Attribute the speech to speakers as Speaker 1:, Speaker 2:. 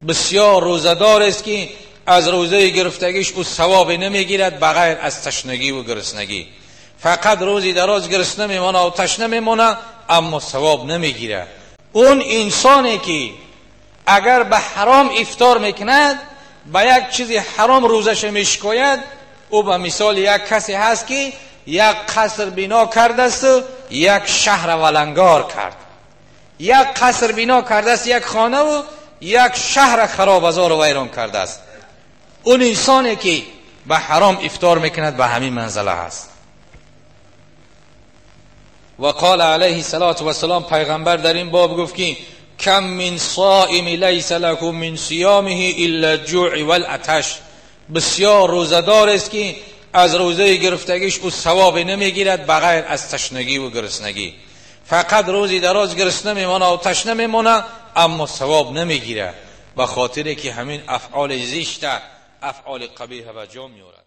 Speaker 1: بسیار روزه‌دار است که از روزه گرفتگیش او ثواب نمیگیرد بغیر از تشنگی و گرسنگی. فقط روزی دراز گرسنه میمانه و تشنه میمانه، اما ثواب نمیگیرد. اون انسانی که اگر به حرام افطار میکند، به یک چیز حرام روزش میشکاید، او به مثال یک کسی هست که یک قصر بنا کرده است و یک شهر ولنگار کرد. یک قصر بنا کرده است، یک خانه و یک شهر خرابزار و ویران کرده است. اون انسانی که به حرام افطار میکند به همین منزله هست. و قال علیه الصلاة والسلام، پیغمبر در این باب گفت که کم من صائم لیس له من صیامه الا الجوع والعطش. بسیار روزه‌دار است که از روزه گرفتگیش او ثواب نمیگیرد بغیر از تشنگی و گرسنگی. فقط روزی دراز گرسنه میمانه و تشنه میمانه، اما ثواب نمیگیره، به خاطر که همین افعال زشت، افعال قبیح به جا میورد.